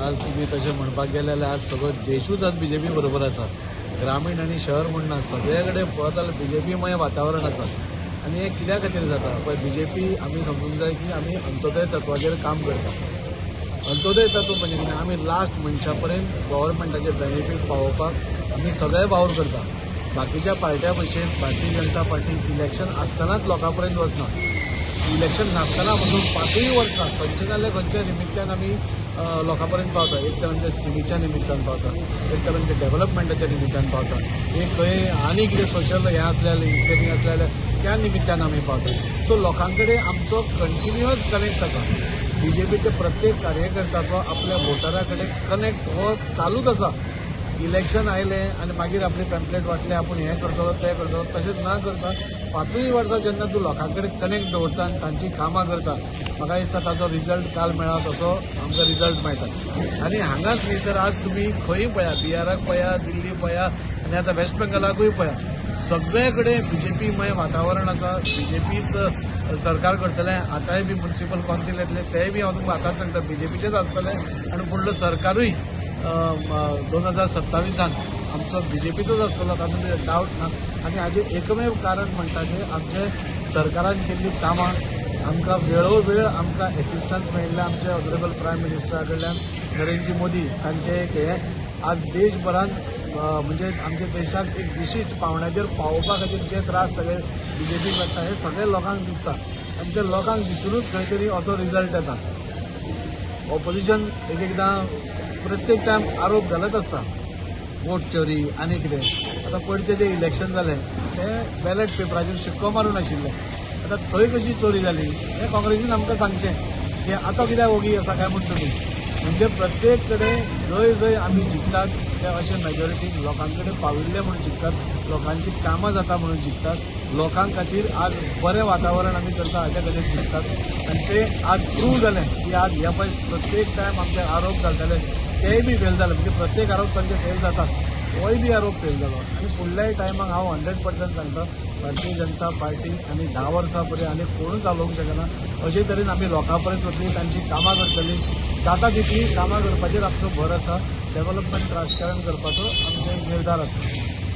आज तुमी तशें म्हणपाक गेले जाल्यार आज सगळो देशूच आज बीजेपी बरोबर आसा. ग्रामीण आनी शहर म्हूण ना, सगळे कडेन पळयत जाल्यार बीजेपीमय वातावरण आसा. आनी हें कित्या खातीर जाता? पळय, बीजेपी आमी समजूंक जाय की आमी अंत्योदय तत्वाचेर काम करता. अंत्योदय तत्व म्हणजे कितें? आमी लास्ट मनशा पर्यंत गव्हर्मेंटाचे बेनिफीट पावोवपाक आमी सगळे वावर करता. बाकीच्या पार्ट्या भशेन भारतीय जनता पार्टी इलेक्शन आसतनाच लोकां पर्यंत वचना. इलेक्शन नासतना पसून 5 वर्सां खंयच्या जाल्यार खंयच्या निमित्तान आमी लोकां पर्यंत पावता. एक तर आमच्या स्किमीच्या निमित्तान पावता, एक तर आमच्या डेव्हलपमेंटाच्या निमित्तान पावता, एक खंय आनी कितें सोशल हें आसलें जाल्यार, इन्स्टेरींग आसलें जाल्यार त्या निमित्तान आमी पावता. सो लोकां कडेन आमचो कंटिन्युअस कनेक्ट आसा. बीजेपीचे प्रत्येक कार्यकर्त्याचो आपल्या वोटरा कडेन कनेक्ट हो चालूच आसा. इलेक्शन आयलें आनी मागीर आपले पॅम्पलेट वांटलें, आपूण हें करतलो तें करतलो, तशेंच ना करता 5 वर्सां जेन्ना तूं लोकां कडेन कनेक्ट दवरता आनी तांची कामां करता, म्हाका दिसता ताचो रिजल्ट काल मेळ्ळा तसो आमकां रिजल्ट मेळटा. आनी हांगाच न्ही तर आज तुमी खंय पळया, बिहाराक पळया, दिल्ली पळया आनी आतां वेस्ट बेंगलाकूय पळया, सगळे कडेन बीजेपीमय वातावरण आसा. बीजेपीच सरकार करतलें. आतांय बी म्युनिसिपल कावन्सील येतलें, तेंय बी हांव तुमकां आतांच सांगता बीजेपीचेच आसतलें. आनी फुडलो सरकारूय 2027 आमचो बीजेपीचोच आसतलो, तातूंत डावट ना. आनी हाजें एकमेव कारण म्हणटा तें आमचे सरकारान केल्लीं कामां, आमकां वेळोवेळ आमकां एसिस्टन्स मेळिल्लें आमचे ऑनरेबल प्रायम मिनिस्टरा कडल्यान, नरेंद्र मोदी तांचें एक हें आज देशभरान म्हणजे आमच्या देशाक एक विशिश्ट पावंड्याचेर पावोवपा खातीर जे त्रास सगळे बीजेपी काडटा हे सगळे लोकांक दिसता. आनी ते लोकांक दिसुनूच खंय तरी असो रिजल्ट येता. ऑपोजिशन एक एकदां प्रत्येक टायम आरोप घालत आसता, वोट चोरी आनी कितें. आतां पयरचें जें इलेक्शन जालें तें बॅलट पेपराचेर शिक्को मारून आशिल्लें. आतां थंय कशी चोरी जाली हें काँग्रेसीन आमकां सांगचें की आतां कित्याक ओगी आसा काय म्हूण तुमी. म्हणजे प्रत्येक कडेन जंय जंय आमी जिखतात ते अशे मेजॉरिटीन लोकां कडेन पाविल्ले म्हूण जिखतात, लोकांची कामां जाता म्हणून जिखतात, लोकां खातीर आज बरें वातावरण आमी करता हाज्या खातीर जिखतात. आनी तें आज प्रूव जालें की आज ह्या पयस प्रत्येक टायम आमचे आरोप घालताले तेय बी फेल जाले. म्हणजे प्रत्येक आरोप तांचे फेल जातात, होय बी आरोप फेल जालो. आनी फुडल्याय टायमाक हांव 100% सांगता, भारतीय जनता पार्टी आनी 10 वर्सां पर्यंत आनी कोणूच चालोवंक शकना अशे तरेन आमी लोकां पर्यंत वतली, तांची कामां करतली. जाता तितली कामां करपाचेर आमचो भर आसा. डेव्हलपमेंट राजकारण करपाचो आमचे निर्धार आसा.